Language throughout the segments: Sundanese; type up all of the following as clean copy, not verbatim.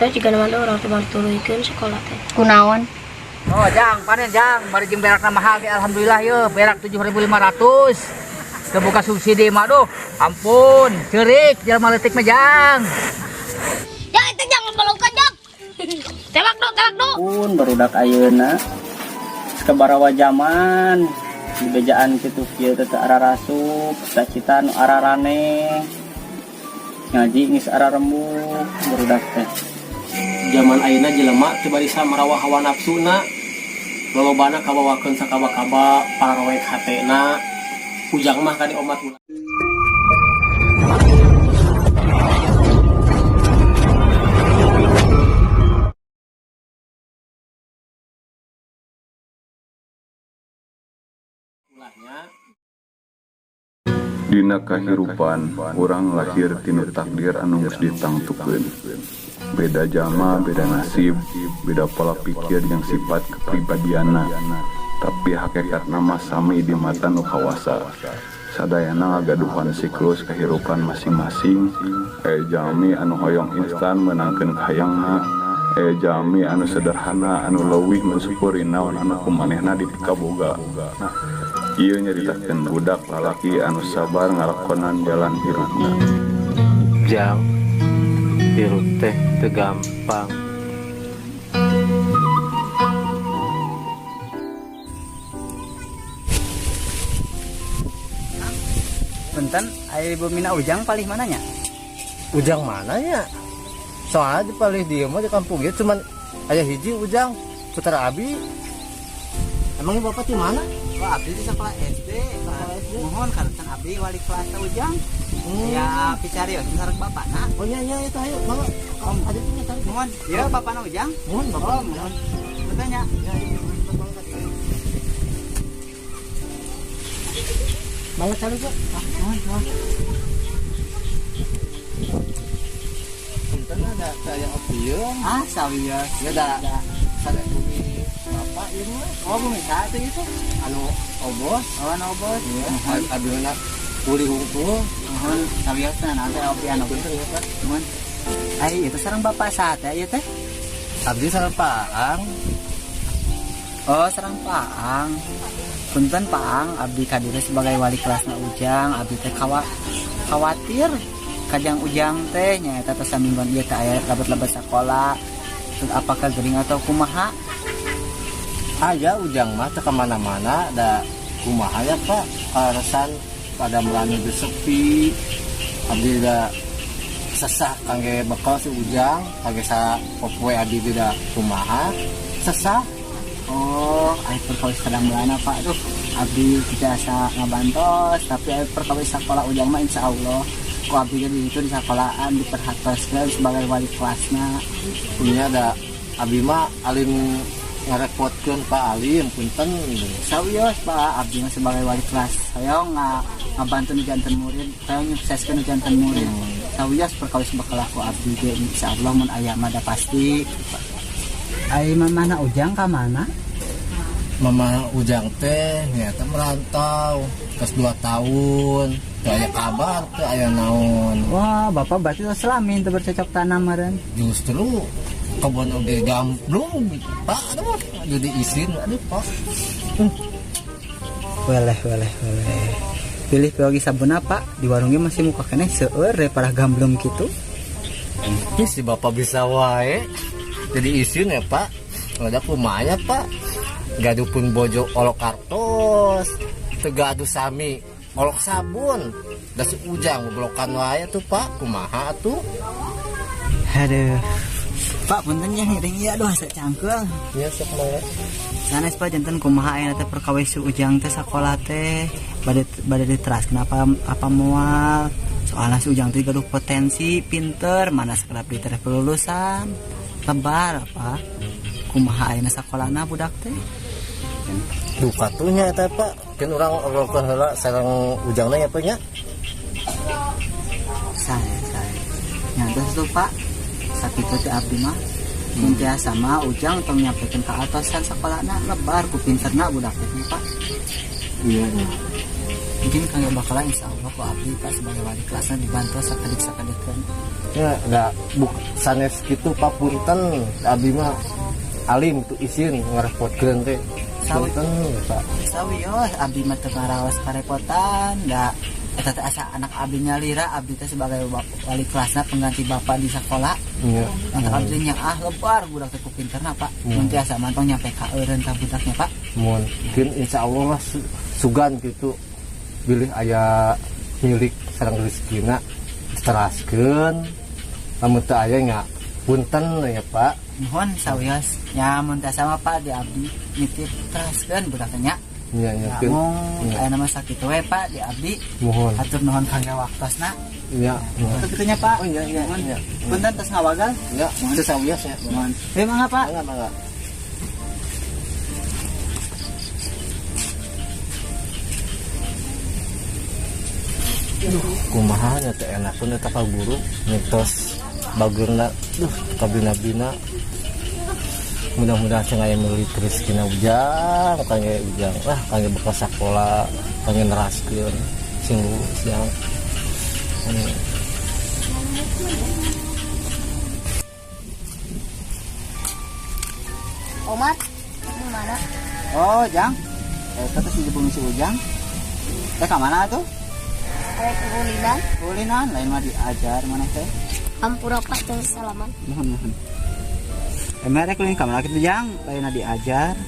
Teh jiga nama urang teh bang dituluykeun sekolah teh. Kunaon? Oh, jang, panen jang, bari jeung berakna mahal ge alhamdulillah ye, berak 7.500. Terbuka subsidi mah duh, ampun, ceurik jelema leutik mah jang. Ya itu jangan belongkan jang. Tewak do, tewak do. Pun barudak ayeuna kabarawa zaman dibejaan kitu kieu teh teu ararasup, cita-cita nu araraneh. Ngaji geus ararembuk barudak teh. Zaman ayeuna jelema teu barisa marawa hawa nafsuna, lolobana kabawakeun sakaba-kaba pararoek hatena. Ujang mah kade omat ulah. Ulahnya. Dina kahirupan, urang lahir tinu takdir anu geus ditangtukeun. Beda jalma, beda nasib, beda pola pikir jeung sifat kepribadianna. Tapi hakikatna mah sami di mata nu kawasa. Sadayana ngagaduhan siklus kahirupan masing-masing. Aya jalmi anu hoyong instan meunangkeun kahayangna. Aya jalmi anu sederhana anu leuwih mensyukuri naon anu ku manehna dipikaboga. Ieu nyaritakeun budak lalaki anu sabar ngalakonan jalan hirupna. Jang, hirup teh teu gampang. Punten, aya ibu mina Ujang palih mananya? Ujang mana ya? Soalnya di palih dieu mah di kampung ieu cuman aya hiji Ujang, putra abi. Emangnya bapak di mana? Oh, abdi di sekolah SD. Sekolah SD. Mohon karutan abdi wali kelas teh Ujang. Ya picarios sareng bapakna. Oh iya iya itu ayo mangga. Om, ada punya tarik. Mohon, ya bapakna Ujang. Mohon bapak. Oh, mohon. Punten nya. Ya, iya, mangga cari Pak. Ah, mohon, mohon. Punten ada saya opieun. Ah, sawios. Ya da. Sada bumi bapak ieu mah. Oh, bumi saha teh itu? Anu obos. Oh, anu obos. Iya, abdi kuli hungkul. Mohon sawios na nanti opian oge. Punten ya, Pak. Mohon. Ai, itu sareng bapak saha teh ieu teh? Abdi sareng Paang. Oh, sareng Paang. Punten Paang, abdi kadire sebagai wali kelasna Ujang, abdi teh khawatir kajang Ujang teh nyaeta tos samingguan ieu teh aya lebet-lebet sakola. Terus apakah gering atau kumaha? Aya Ujang mah teu kemana-mana da kumaha ya Pak, kaleresan pada melanu geus sepi. Abdi da sesah kangge bekal si Ujang, kangge sa popoe abdi ge da kumaha sesah. Oh, ai perkawis kadang melana Pak. Duh, abdi tidak asa ngabantos, tapi ai perkawis sakola Ujang mah insya Allah ku abdi ge di situ di sekolahan diperhatoskeun sebagai wali kelasna. Punya da abdi mah alim ngarepotkeun Pak Alim punten. Sawios Pak, abdi mah sebagai wali kelas hoyong ngabantu nu janten murid, hoyong nyukseskeun nu janten murid. Sawios perkawis bekal ku abdi ge insya Allah mun aya mah da pasti. Ai mamana Ujang ka mana? Mama Ujang teh nyata merantau terus 2 tahun, teu aya kabar, teu aya naon. Wah, bapak berarti tos selamin teu bercocok tanam meureun. Justru kebon oge gamblung, Pak, aduh, jadi isin, aduh, Pak. Weleh, weleh, weleh. Pilih pilogi sabuna, Pak. Di warungnya masih muka keneh seueur daripada gamblung kitu. Ih, si bapak bisa wae. Jadi isin ya, Pak. Ada kumaha ya, Pak. Gaduh pun bojo olok kartos, teu gaduh sami olok sabun. Da si Ujang blokan wae tuh, Pak. Kumaha atuh? Aduh. Pak, punten nya ngiring ieu aduh asa cangkeul. Nya sok mangga. Sanes Pak janten kumaha aya teh perkawis si Ujang teh sakola teh bade diteraskeun apa moal. Soalna si Ujang teh gaduh potensi pinter, mana sakedap ditereh pelulusan. Lebar apa? Kumaha ayeuna sakolana budak teh? Duka tuh nya eta Pak. Keun urang obrolkeun heula sareng Ujangna nya Pak nya. Sae, sae. Nya terus tuh Pak. Sakitu teh abdi mah. Mun tiasa mah Ujang tong nyampekeun ka atasan sakolana lebar ku pinterna budak teh Pak. Iya, iya. Mungkin kangge bakalan insyaallah ku abdi Pak sebagai wali kelasna dibantu sakedik-sakedikeun. Ya da buk sanes kitu Pak, punten abdi mah alim tuh isin ngarepotkeun teh. Punten Pak. Sawios abdi mah teu ngaraos karepotan da eta teh asa anak abdi nyalira, abdi teh sebagai wali kelasna pengganti bapak di sekolah. Iya. Anak abdi nya ah lebar budak teh ku pinterna Pak. Mun tiasa mantong nyampe ka eureun ka budaknya Pak. Mungkin insyaallah lah sugan gitu bilih aya milik sareng rezekina teraskeun, lamun teu aya nya punten ya Pak. Nuhun sawios nya, mun tiasa mah Pak di abdi nitip teraskeun budaknya nya. Iya, iya. Namun aya nama sakitu we Pak di abdi. Muhun. Hatur nuhun kangge waktosna. Iya. Kitu nya Pak. Oh iya iya iya. Punten tos ngawagal. Iya, teu sawios ya. Muhun. Heuh mangga Pak. Mangga mangga. Duh, kumaha nya teh enakeun eta ka guru mitos bageurna, duh kabina-bina. Mudah-mudahan sing aya milik rezekina Ujang, kangge Ujang lah, kangge bekal sakola, kangge neraskeun sing lulus jang. Omar, di mana? Oh, Jang. Eta teh si bumi si Ujang. Teh ka mana tuh? Arek ulinan. Ulinan, lain mah diajar maneh teh. Ampura Pak, teu salaman. Nuhun nuhun. Emang rek ulin ka mana kitu Jang? Lain diajar.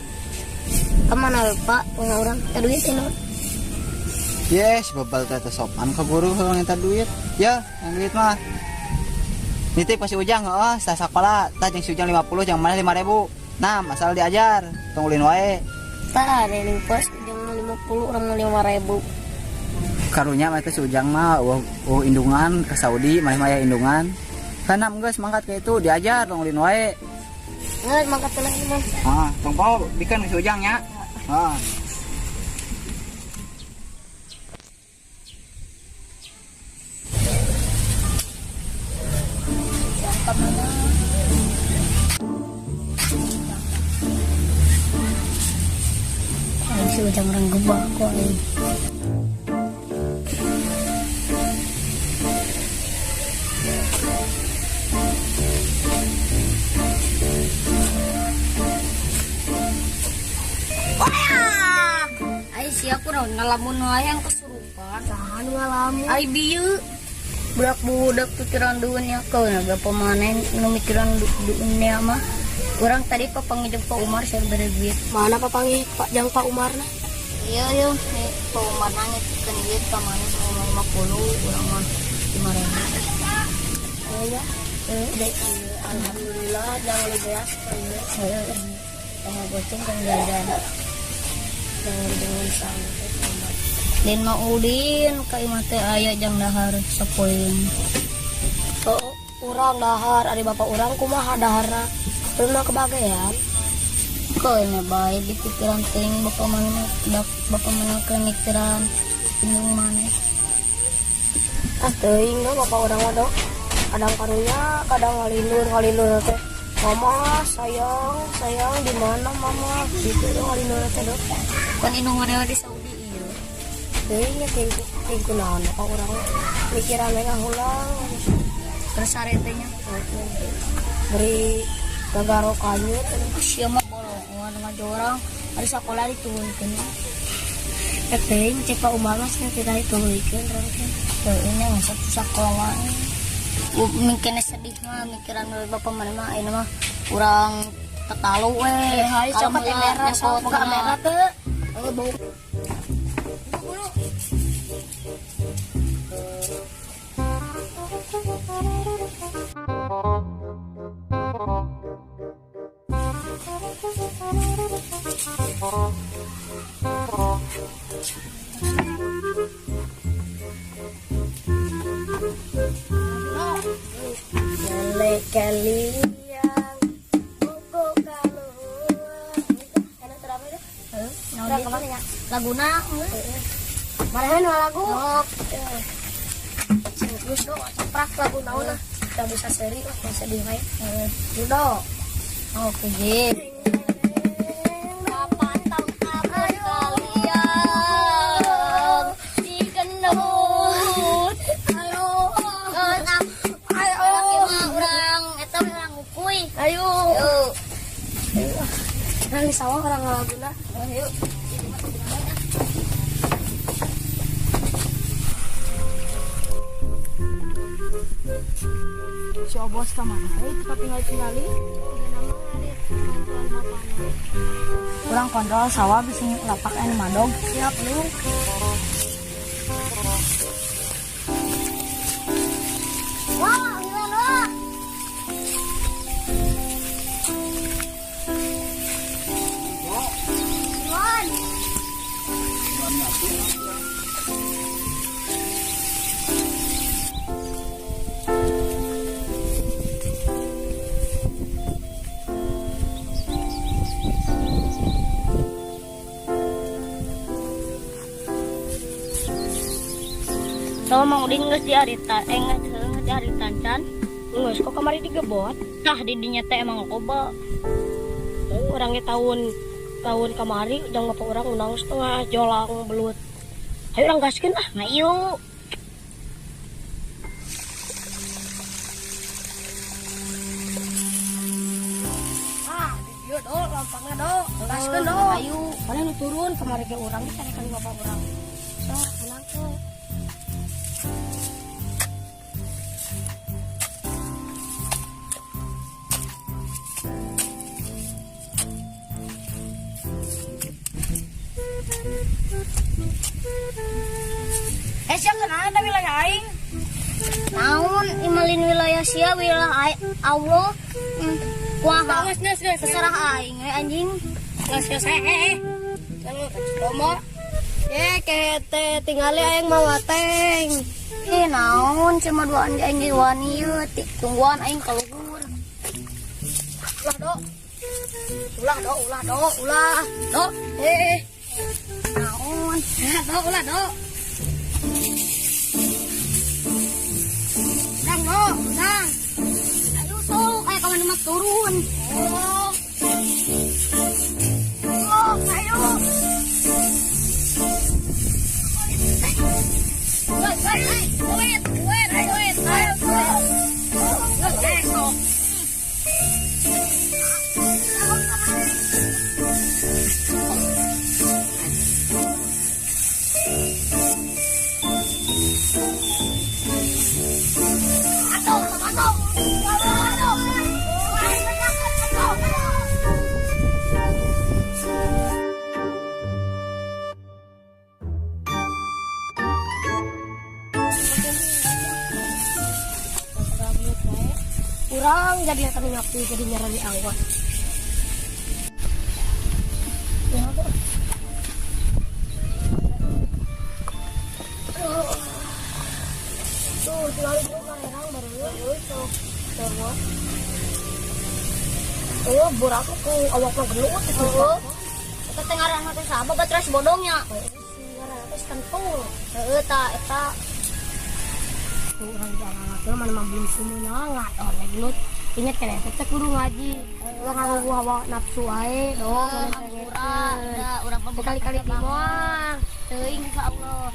Ka mana Pak? Punya urang teh duit ini. Yes, bebal teh sopan ka guru kalau minta duit. Ya, yang duit mah. Nitip ka si Ujang heeh, sah sakola, tah jeung si Ujang 50, jeung maneh 5000. Nah, masalah diajar, tong ulin wae. Tah, ada pos Ujang 50, urang 5000. Karunya mah teh si Ujang mah eueuh indungan ke Saudi, maneh mah aya indungan. Kana geus mangkat ka itu diajar tong ulin wae. Geus mangkat heula mah. Ah, tong poho bikeun ka si Ujang nya. Ah. Si Ujang orang gebak kok ini. Wah! Ai sia kurang ngalamun wae yang kesurupan. Saha nu ngalamun? Ai bieu. Budak-budak pikiran dunia keun berapa maneh nu mikiran dunia mah. Urang tadi papanggih jeung Pak Umar saya bere duit. Mana papanggih Pak jang Pak Umar na? Iya iya, Pak Umar na ngitikeun duit ka maneh 50, urang mah 5000. Oh iya. Dek, alhamdulillah jangan lebih beas. Saya tengah goceng kan jajan. Jangan dengan santai. Din mah ulin ka imah teh aya jang dahar sapoeun. Oh, urang dahar, ari bapak urang kumaha daharna? Rumah kebagian. Keun bae di pikiran teuing bapak mana bapak mana keur mikiran indung maneh. Ah teuing da bapak urang mah do. Kadang karunya, kadang ngalindur teh. Mama sayang, sayang di mana mama? Gitu do ngalindur teh do. Kan indung maneh di Saudi ieu. Teuing nya ting kunaon bapak urang mikiran we ngahulang. Terus sare teh nya. Beri gagaro kanyut sia mah bolongan ngajorang ari sakola dituluykeun. Eh teuing cek Pak Umar mah cenah tidak dituluykeun urang teh. Teuing nya ngasup sakola. Mungkin sedih mah mikiran bapak mana mah ayeuna mah urang tetalu we. Hayu coba kamera sok boga kamera teu. Eueuh bau. Kalian bogo kaluhur. Enak terapa deh? Heeh, kemana ya? Laguna Marahan lagu. Terus do ceprak lagu naon lah. Gak bisa seri lah, bisa sedih wae. Heeh. Oke, Jim. Kapan tahu kalian? Ayo. Ayo. Orang di sawah orang ngalaguna. Ayo. Si Obos ka mana? Kita tinggal tinggali. Kurang kontrol sawah bisa lapak anu madog. Siap lu. Wah, gimana? Sama Mang Udin geus diarita, geus diaritan can. Geus kok kamari digebot. Tah di dinya teh emang loba. Oh, orangnya tahun kamari jang bapak urang undang setengah jolang belut. Ayo urang gaskeun ah. Nah, yuk. Ah, di dieu do lampangna do. Gaskeun do. Ayo. Mana nu turun kamari ge urang dicarekan bapak urang. Sok menang tuh. Sia kenapa tapi wilayah aing? Naon imalin wilayah sia wilayah aing Allah. Kuah geus geus terserah aing we anjing. Geus geus hehe. Lomo. Ye kete tingali aing mau ateng. Eh naon cuma duaan aing ge wani ieu tungguan aing ka luhur. Ulah do. Ulah do, ulah do, ulah do. Eh. Naon? Do ulah do. Dang do, dang. Ayo sok aya kawan mah turun. Oh. Oh, ayo. Wait, wait, wait, wait, wait, ayo. Sok. Kurang jadi kami ngapi jadi nyerang awan. Ya, tuh tinggal itu orang baru itu semua. Oh, borak ku awakna gelut itu. Eta teh ngaranna teh saha baterai bodongnya. Ngaranna teh kentul. Heeh ta eta. Tuh orang jalan tuh mana mah belum semuanya nggak oleh gelut. Ingat kan ya, teh kudu ngaji. Ulah nganggo hawa nafsu wae dong. Hampura, urang mah kali-kali di moal. Teuing ka Allah.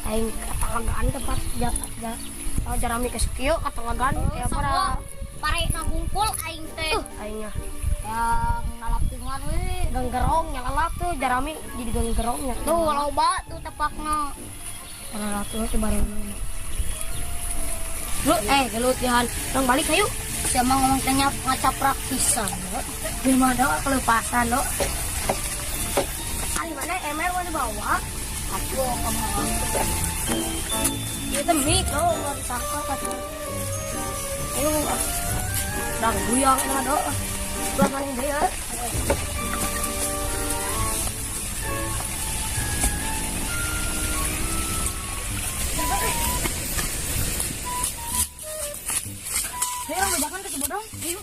Aing katalagaan tempat jarami ke sekieu katalagaan ya para pare ngungkul aing teh. Aingnya. Yang ngalapungan we. Genggerong nyalalap tuh jarami jadi genggerongnya. Tuh loba tuh tepakna. Para tuh coba lu gelut jahan. Bang balik ayo. Siapa ngomong teh ngacaprak pisan. Gimana kelepasan lo? Ali mana ML mau dibawa? Aku ngomong. Itu mik lo nggak ditangkap atau? Ayo, dah guyang lah do. Ulah maning deui ya. Ayo, bedakan ke Cibodong. Ayo.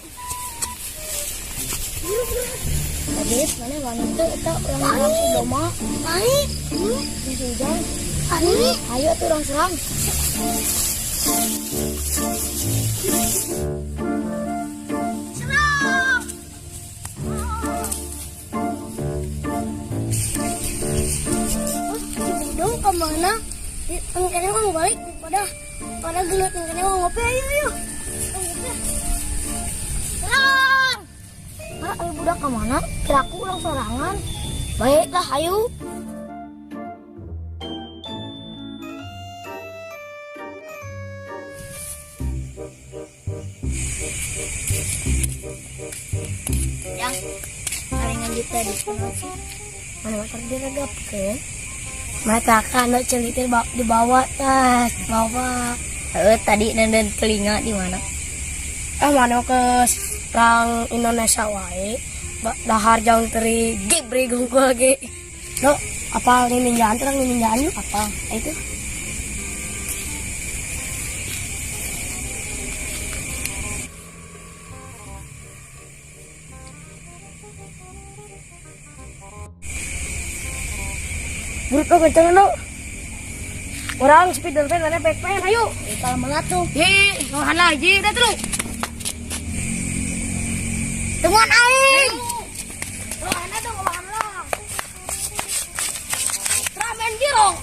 Habis mana wanita eta urang langsung doma. Ai. Di hujan. Ai. Ayo atuh urang serang. Serang. Oh, Cibodong ke mana? Engkene mah balik pada gelut engkene mah ngopi ayo ayo. Budak kemana? Kiraku urang sorangan. Baiklah, ayo. Yang hari ngaji tadi sih. Mana motor diregapkeun? Mata kan ceuli teh dibawa tas, bawa. Heeh, tadi nenden telinga di mana? Ah, mana ke perang Indonesia wae. Dahar jang teri gibri gungkul ge. No, apa ini ninjaan terang ini ninjaan yuk apa? Itu. Buruk dong kenceng dong. Orang Spiderman mana Batman, ayo. Kalau melatuh. Hi, lawan lagi, udah terus. Temuan aing. Lawan dong, lawan lah. Ramen girong.